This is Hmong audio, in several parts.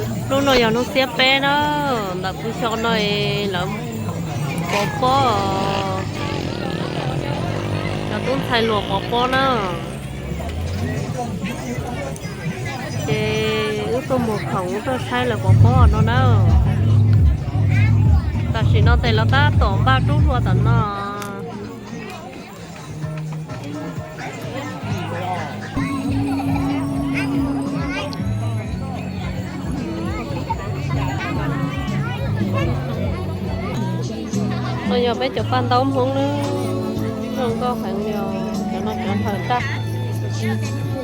Hnub no yog hnub xiab peb na, ntawm kuv xyoo no lawv pov pob, cov tub ntxhais luag pov pob na. Ces wb tuaj mus khoom wb tuaj saib lawv pov pob no na. Tam sim no ces lawv tab tom npaj rub hlua tom no. No yog peb cov paj ntaub Hmoob na, zoo nkauj heev li os. Cov no cov nphaws tag,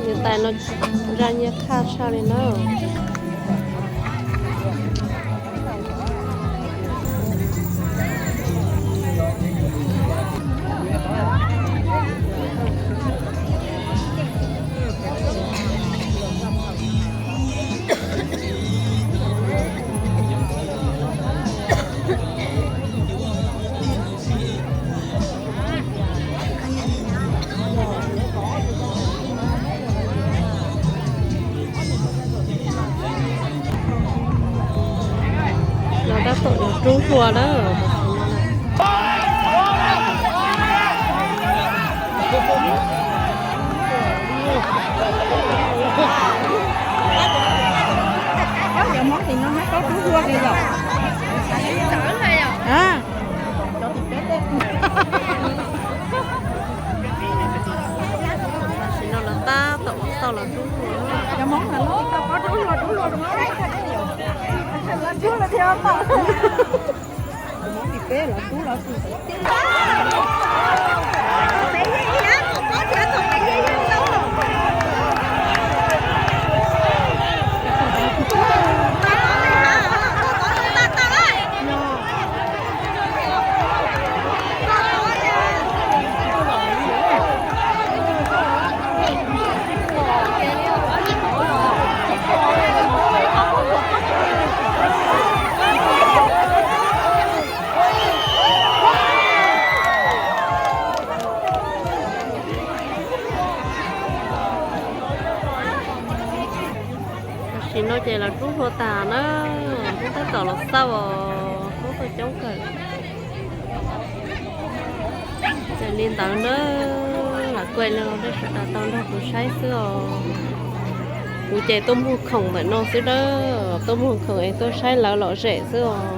niam tais no zaj nyiaj tshaj tshaj li na. No tab tom yuav rub hlua na. Cov Hmoob tim no nyob rub hlua li yom. Tam sim no lawv tab tom ua tau lawv rub hlua. Cov Hmoob no rub hlua, rub hlua, rub hlua. Tam sim no ces lawv rub hlua tas na, Hmoob tab tom los xauj os, Hmoob tuaj coob kawg. Ces li ntawd na, lam kuaj li no rau sawv daws tau nrog kuv saib xwb os. Kuv ces tuaj muag khoom ntawm no xwb na, tuaj muag khoom es tuaj saib lawv lom zem xwb os.